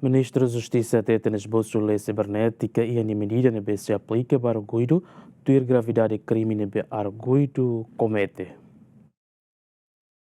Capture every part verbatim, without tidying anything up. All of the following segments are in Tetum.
Ministru Justisa hateten esbosu lei sibernétika iha nia medida ne'ebé sei aplika ba arguidu tuir gravidade krime ne'ebé arguidu komete.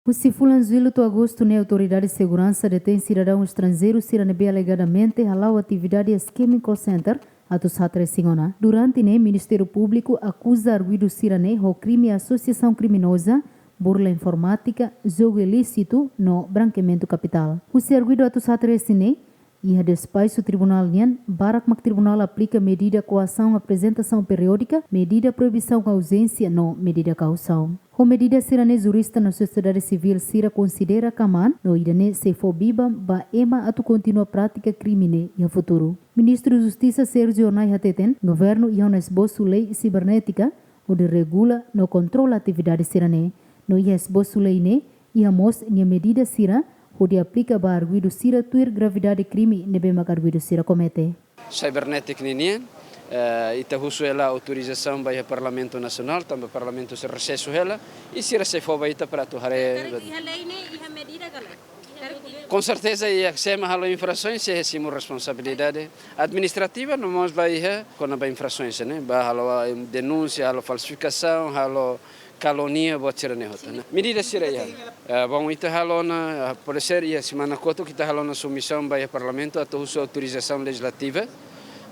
Husi fulan Jullu to'o Agostu ne'e, Autoridade Seguransa detein sidadaun estranjeiru sira ne'ebé alegadamente hala'o atividade eskema call center atus haat resin ona. Durante ne'e, Ministériu Públiku akuza arguidu sira-ne'e ho krime asosiasaun kriminoza, burla informátika, jogu ilísitu no brankeamentu kapitál. Husi arguidu atus haat resin ne'e, iha despaxu tribunál nian, barak mak tribunál aplika medida koasaun aprezentasaun periódika, medida proibisaun auzénsia no medida kausaun. Ho medida sira-ne'e, jurista no sosiedade sivíl sira konsidera kamaan no ida-ne'e sei fó biban ba ema atu kontinua prátika krime ne'e iha futuru. Ministru Justisa Sérgio Hornai hateten, governu iha ona esbosu lei sibernétika hodi regula no kontrola atividade sira-ne'e. No iha esbosu lei ne'e, iha mós nia medida sira hodi aplika ba arguidu sira tuir gravidade krime ne'ebé mak arguidu sira komete. Cybernetic ninian, eh, ita husu hela autorizasaun ba iha Parlamentu Nasionál, tanba Parlamentu sei resesu hela, i sira sei fó ba ita para atu haree. Karik iha lei ne'e, iha medida ka lae? Karik iha. Com certeza, iha sé mak halo infrasoens, sei simu responsabilidade administrativa, no mós ba iha kona-ba infrasoens ne'e, ba halo, eh, denúnsia, halo falsifikasaun, halo kalunia, buat sira-ne'e hotu, ne'e. Medida sira iha. Eh, bom, ita halo ona, eh, pode ser, iha semana kotuk ita halo ona submisaun ba iha Parlamentu atu husu autorizasaun lejizlativa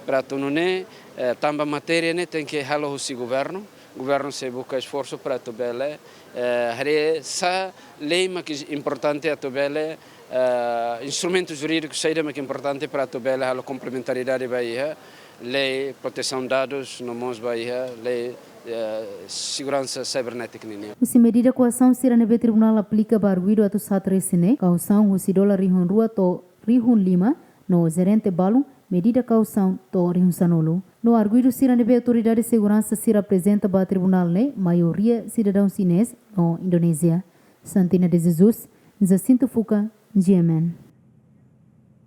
para atu nune'e, eh, tanba matéria ne'e tenke halo husi governu. Governu sei buka esforsu para atu bele, eh, haree sá lei mak importante atu bele, eh, instrumentu jurídiku saida mak importante para atu bele halo komplementaridade ba iha lei protesaun dadus, no mós ba iha lei, eh, seguransa cybernetic ninian. Husi medida koasaun sira ne'ebé tribunál aplika ba arguidu atus haat resin ne'e, kausaun husi dolar rihun rua to'o rihun lima, no jerente balun, medida kausaun to'o rihun sanulu. No arguidu sira ne'ebé autoridade seguransa sira aprezenta ba tribunál ne'e, maioria sidadaun xinés no Indonézia. Santina de Jesus, Jacinto Fuca, G M N.